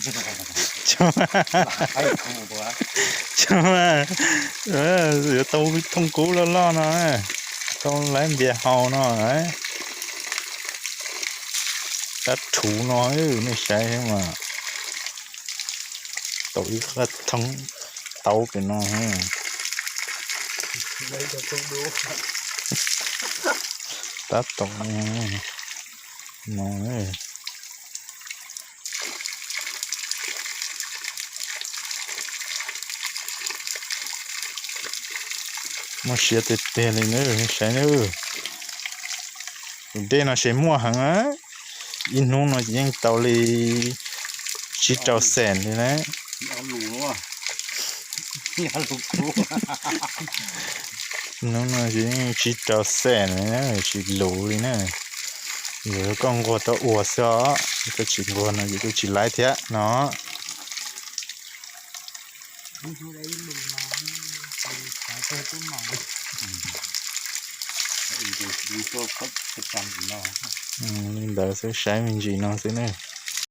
Yuav tau thooj kub loj loj no, tau laiv npias haus no. Tab rhuv no, nej saib mas, tau ib qho thooj taub pem no. Tab tom no. Muaj siab tiag tiag li na, saib na. Tus dej no ces muaj heev na, ib hnub no ces yeej tau li tsib rau xees li na. Hnub no ces yeej tsib rau xees li na, tsis luv li na. Yog koj nquag tau ua xwb os, koj tsis nquag no ces koj tsis laiv thiab no. Li ntawd xwb, saib me ntsis no xwb ne.